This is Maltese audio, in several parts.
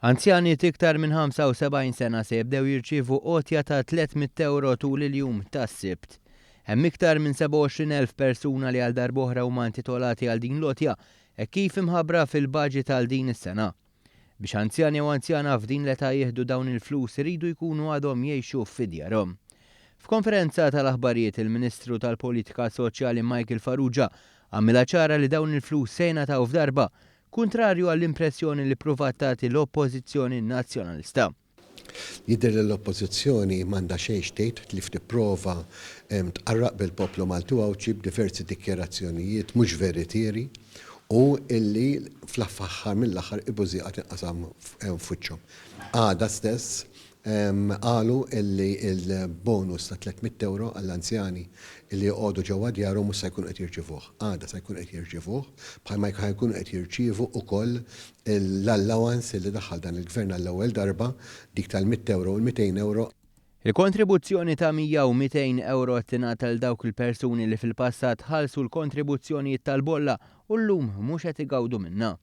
Anzjani t'iktar minn 75 sena se jibdew jirċievu għotja ta' 300 ewro tul il-jum tas-Sibt. Hemm iktar minn 27,000 persuna li għal darb'oħra huma intitolati għal din l-għotja hekk kif imħabbra fil-baġit għal din is-sena. Biex anzjan jew anzjana f'din l-età jieħdu dawn il-flus iridu jkunu għadhom jgħixu fi djarhom. F'konferenza tal-aħbarijiet il-Ministru tal-Politika Soċjali Michael Farrugia għamilha ċara li dawn il-flus se jingħataw f'darba, kuntrarju għall-impressjoni li ppruvat tagħti l-Oppożizzjoni Nazzjonalista. Jidher li l-Oppożizzjoni m'għandha xejn x'tgħid ħlief tipprova tqarraq bil-poplu Malti u Għawdxi b'diversi dikjarazzjonijiet mhux veritieri u illi fl-aħħar mill-aħħar il-bużieqa tinqasam f'wiċċhom. Għada stess Qalu illi l-bonus ta' 300 ewro għall-anzjani illi joqogħdu ġewwa djarhom mhux se jkunu qed jirċievuh. Għada se jkunu qed jirċievuh, bħalma ħa jkunu qed jirċievu ukoll l-allowance illi daħħal dan il-Gvern għall-ewwel darba, dik tal-mitt ewro u l-200 ewro. Il-kontribuzzjoni ta' 100 u 200 ewro qed tingħata lil dawk il-persuni li fil-passat ħallsu l-kontribuzzjonijiet tal-bolla u llum mhux qed igawdu minnha.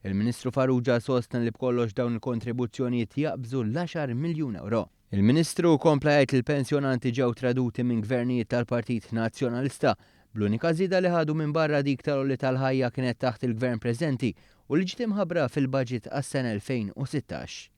Il-Ministru Farrugia sostna li b'kollox dawn il-kontribuzzjonijiet jaqbżu l-għaxar miljun ewro. Il-Ministru kompla jgħid li l-pensjonanti ġew traduti minn gvernijiet tal-Partit Nazzjonalista, bl-unika żieda li ħadu minbarra dik tal-għoli tal-ħajja kienet taħt il-Gvern preżenti u li ġiet imħabbra fil-Baġit għas-sena 2016.